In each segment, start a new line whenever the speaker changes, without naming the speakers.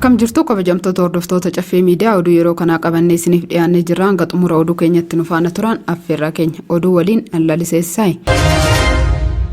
Akkam jirtu kabajamtoota hordoftoota Caffee Miidiyaa, oduu yeroo kanaa qabannee isiniif dhiyaannee jirra. Hanga xumura oduu keenyatti nu faana turan affeerraa keenya. Oduu waliin Laliseessaay.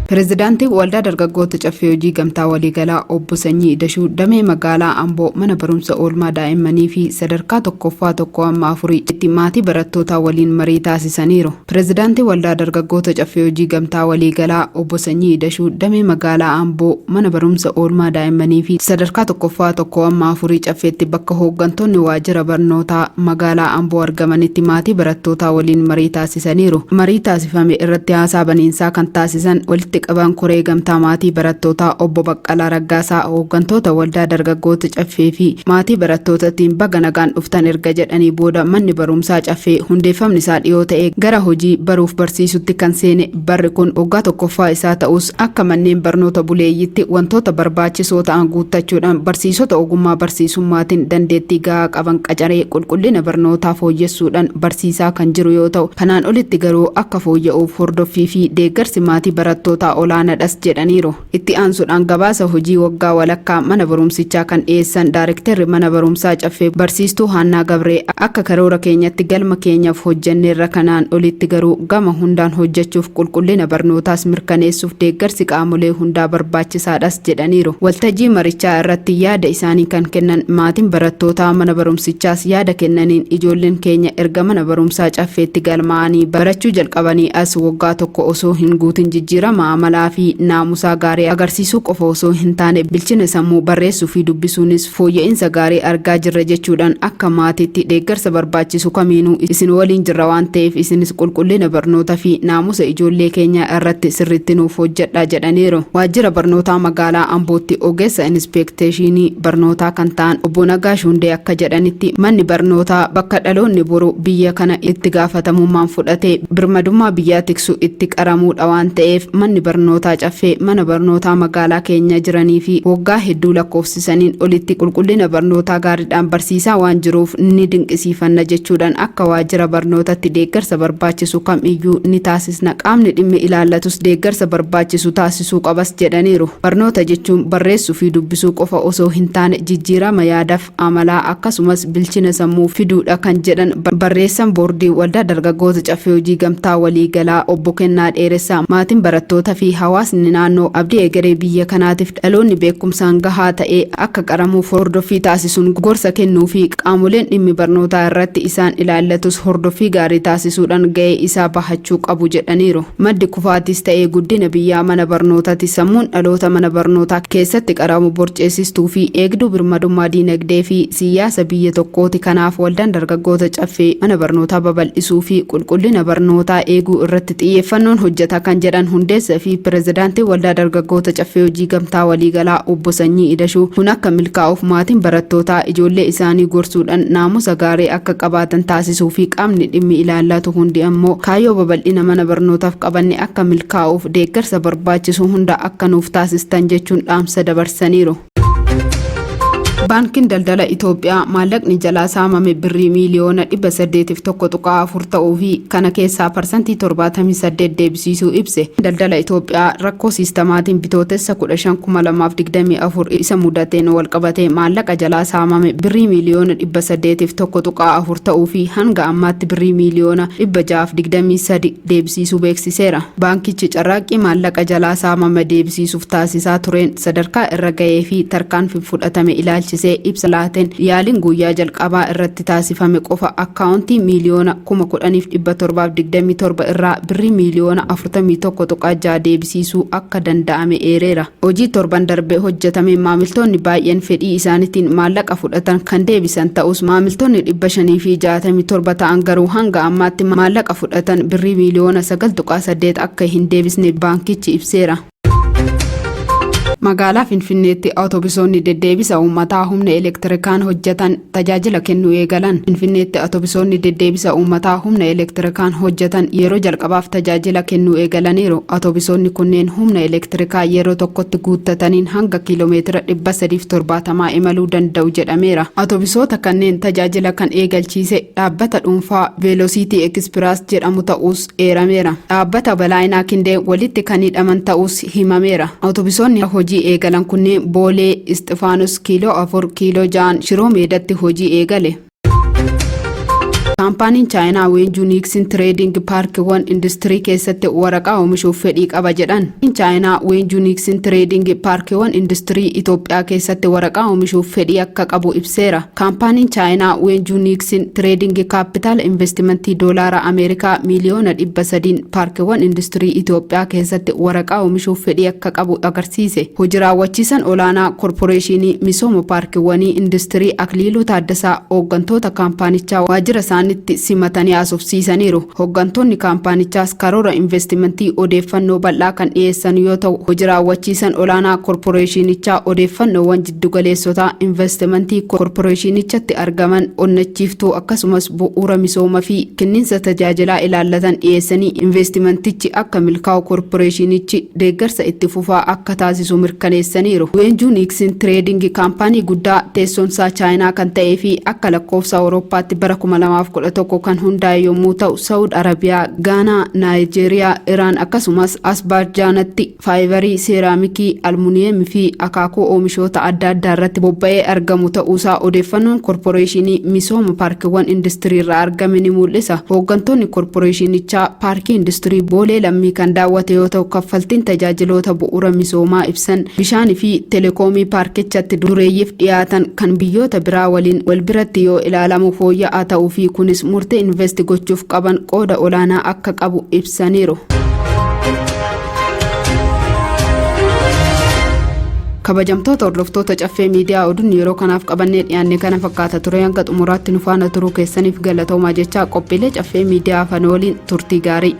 Pireezidaantiin Waldaa Dargaggoota Caffee Hojii Gamtaa Waliigalaa Obbo Sanyii Dashuu damee magaalaa Amboo mana barumsa oolmaa daa'immanii fi sadarkaa tokkoffaa tokko amma afurii itti maatii barattootaa waliin marii taasisaniiru. Pireezidaantii Waldaa Dargaggoota Caffee Hojii Gamtaa Waliigalaa Obbo Sanyii Dashuu damee magaalaa Amboo mana barumsa oolmaa daa'immanii fi sadarkaa tokkoffaa tokko amma afurii Caffeetti bakka hooggantoonni waajjira barnootaa magaalaa Amboo argamanitti maatii barattootaa waliin marii taasisaniiru. Marii taasifame irratti haasaa baniinsaa kan taasisan walitti qabaan koree gamtaa maatii barattootaa Obbo Baqqalaa Raggaasaa hooggantoota Waldaa Dargaggoota Caffee fi maatii barattootatiin baga nagaan dhuftan erga jedhanii booda, manni barumsaa Caffee hundeeffamni isaa dhiyoo ta'e gara hojii baruuf barsiisutti kan seene barri kun waggaa tokkoffaa isaa ta'us, akka manneen barnoota buleeyyitti wantoota barbaachisoo ta'an guuttachuudhaan barsiisota ogummaa barsiisummaatiin dandeettii gahaa qaban qacaree qulqullina barnootaa fooyyessuudhaan barsiisaa kan jiru yoo ta'u, kanaan olitti garuu akka fooyya'uuf hordoffii fi deeggarsi maatii barattootaa olaanaadhas jedhaniiru. Itti aansuudhaan gabaasa hojii waggaa walakkaa mana barumsichaa kan dhiyeessan Daarektarri mana barumsaa Caffee barsiistuu Haannaa Gabree, akka karoora keenyatti galma keenyaaf hojjenneerra, kanaan olitti garuu gama hundaan hojjechuuf qulqullina barnootaas mirkaneessuuf deeggarsi qaamolee hundaa barbaachisaadhas jedhaniiru. Waltajjii marichaa irratti yaada isaanii kan kennan maatiin barattootaa mana barumsichaas yaada kennaniin, ijoolleen keenya erga mana barumsaa Caffeetti galmaa'anii barachuu jalqabanii as waggaa tokko osoo hin guutin jijjiirama amalaa fi naamusaa gaarii agarsiisuu qofa osoo hin taane bilchina sammuu, barreessuu fi dubbisuunis fooyya'insa gaarii argaa jirra jechuudhaan, akka maatiitti deeggarsa barbaachisu kamiinuu isin waliin jirra waan ta'eef isinis qulqullina barnoota fi naamusa ijoollee keenyaa irratti sirriitti nuuf hojjedha jedhaniiru. Waajjira barnootaa magaalaa Ambootti ogeessa inspeekteeshinii barnootaa kan ta'an Obbo Nagaa Shundee akka jedhanitti, manni barnootaa bakka dhaloonni boru biyya kana itti gaafatamummaan fudhatee birmadummaa biyyaa tiksu itti qaramuudha waan ta'eef, manni barnootaa Caffee mana barnootaa magaalaa keenya jiranii fi waggaa hedduu lakkoofsisaniin olitti qulqullina barnootaa gaariidhaan barsiisaa waan jiruuf ni dinqisiifanna jechuudhaan, akka waajjira barnootatti deeggarsa barbaachisu kam iyyuu ni taasisna, qaamni dhimmi ilaallatus deeggarsa barbaachisu taasisuu qabas jedhaniiru. Barnoota jechuun barreessuu fi dubbisuu qofa osoo hin taane jijjiirama yaadaaf amalaa akkasumas bilchina sammuu fiduudha kan jedhan barreessan boordii Waldaa Dargaggoota Caffee Hojii Gamtaa Waliigalaa Obbo Kennaa Dheeressaa, maatiin barattoota fi hawaasni naannoo abdii egeree biyya kanaatiif dhaloonni beekumsaan gahaa ta'ee akka qaramuuf hordoffii taasisuun gorsa kennuu fi qaamoleen dhimmi barnootaa irratti isaan ilaallatus hordoffii gaarii taasisuudhaan ga'ee isaa bahachuu qabu jedhaniiru. Maddi kufaatis ta'ee guddina biyyaa mana barnootati. Sammuun dhaloota mana barnootaa keessatti qaramu borceessistuu fi eegduu birmadummaa diinagdee fi siyaasa biyya tokkooti. Kanaaf Waldaan Dargaggoota Caffee mana barnootaa babal'isuu fi qulqullina barnootaa eeguu irratti xiyyeeffannoon hojjeta kan jedhan hundeessa fi pirezidaantii Waldaa Dargaggoota Caffee Hojii Gamtaa Waliigalaa Obbo Sanyii Idashuu, kun akka milkaa'uuf maatiin barattootaa ijoollee isaanii gorsuudhaan naamusa gaarii akka qabaatan taasisuu fi qaamni dhimmi ilaallatu hundi ammoo kaayyoo babal'ina mana barnootaaf qabanne akka milkaa'uuf deeggarsa barbaachisu hunda akka nuuf taasistan jechuun dhaamsa dabarsaniiru. Baankiin Daldala Itoophiyaa maallaqni jalaa saamame birrii miiliyoona 801.4 ta'uu fi kana keessaa 78% deebisiisuu ibse. Daldala Itoophiyaa rakkoo siistamaatiin Bitootessa 15,2024 isa mudateen walqabatee maallaqa jalaa saamame birrii miiliyoona 801.4 ta'uu fi hanga ammaatti birrii miiliyoona 623 deebisiisuu beeksiseera. Baankichi carraaqqii maallaqa jalaa saamame deebisiisuuf taasisaa tureen sadarkaa irra ga'ee fi tarkaanfii fudhatame ilaalchisee ibsa laateen, yaaliin guyyaa jalqabaa irratti taasifame qofa akkaawuntii miiliyoona 10,727 irraa birrii miiliyoona 41.6 deebisiisuu akka danda'ame eereera. Hojii torban darbe hojjetame maamiltoonni baay'een fedhii isaaniitiin maallaqa fudhatan kan deebisan ta'us, maamiltoonni 567 ta'an garuu hanga ammaatti maallaqa fudhatan birrii miiliyoona 9.8 akka hin deebisne baankichi ibseera. Magaalaa Finfinneetti awutobisoonni deddeebisa uummataa humna elektirikaan hojjetan tajaajila kennuu eegalan. Finfinneetti awutobisoonni deddeebisa uummataa humna elektirikaan hojjetan yeroo jalqabaaf tajaajila kennuu eegalaniiru. Awutobisoonni kunneen humna elektirikaa yeroo tokkotti guuttataniin hanga kiiloomeetira 370 imaluu danda'u jedhameera. Awutobisoota kanneen tajaajila kan eegalchiise dhaabbata dhuunfaa Veelosiitii Ekspiraas jedhamu ta'us eerameera. Dhaabbata Balaayinaa Kindee walitti kan hidhaman ta'us himameera. Awutobisoonni hojii hojii eegalan kunneen Boolee, Isxifaanos Kiiloo 4, Kiiloo 6n Shiroo Meedatti hojii eegale. Kaampaaniin Chaayinaa Weenjuu Niiksin Tireeding paarkiiwwan industirii keessatti waraqaa oomishuuf fedhii qaba jedhan. Chaayinaa Weenjuu Niiksin Tireeding paarkiiwwan industirii Itoophiyaa keessatti waraqaa oomishuuf fedhii akka qabu ibseera. Kaampaaniin Chaayinaa Weenjuu Niiksin Tireeding kaapitaala investimentii doolaara Ameerikaa miiliyoona 300n paarkiiwwan industirii Itoophiyaa keessatti waraqaa oomishuuf fedhii akka qabu agarsiise. Hojii raawwachiisan olaanaa Korporeeshinii Misooma Paarkiiwwanii Industirii Akiliiluu Taaddasaa hooggantoota kaampaanichaa waajjira isaaniitti simatanii haasofsiisaniiru. Hooggantoonni kaampaanichaas karoora investimentii odeeffannoo bal'aa kan dhiyeessan yoo ta'u, hojii raawwachiisan olaanaa korporeeshinichaa odeeffannoowwan jiddugaleessotaa investimentii korporeeshinichatti argaman onnachiiftuu akkasumas bu'uura misooma fi kenniinsa tajaajilaa ilaallatan dhiyeessanii investimentichi akka milkaa'u korporeeshinichi deeggarsa itti fufaa akka taasisu mirkaneessaniiru. Weenjuu Niiksin Tireeding kaampaanii guddaa teessoonsaa Chaayinaa kan ta'ee fi akka lakkoofsa Awurooppaatti bara 2011 kan hundaa'e yommuu ta'u, Saawud Arabiyaa, Gaanaa, Naayijeeriyaa, Iraan akkasumas Asbaarjaanatti faayibarii, seeraamikii, almuniyeemii fi akaakuu oomishoota adda addaa irratti bobba'ee argamu ta'uusaa odeeffannoon korporeeshinii misooma paarkiiwwan industirii irraa argame ni mul'isa. Hooggantoonni korporeeshinichaa paarkii industirii Boolee Lammii kan daawwate yoo ta'u, kaffaltiin tajaajiloota bu'uura misoomaa ibsan bishaanii fi telekoomii paarkichatti dureeyyiif dhiyaatan kan biyyoota biraa waliin wal biratti yoo ilaalamu fooyya'aa ta'uu fi kunis murtee invest gochuuf qaban qooda olaanaa akka qabu ibsaniiru. Kabajamtoota hordoftoota Caffee Miidiyaa, oduun yeroo kanaaf qabannee dhiyaanne kana fakkaata ture. Hanga xumuraatti nu faana turuu keessaniif galatoomaa jechaa, qophiilee Caffee Miidiyaa afaan waliin turtii gaarii.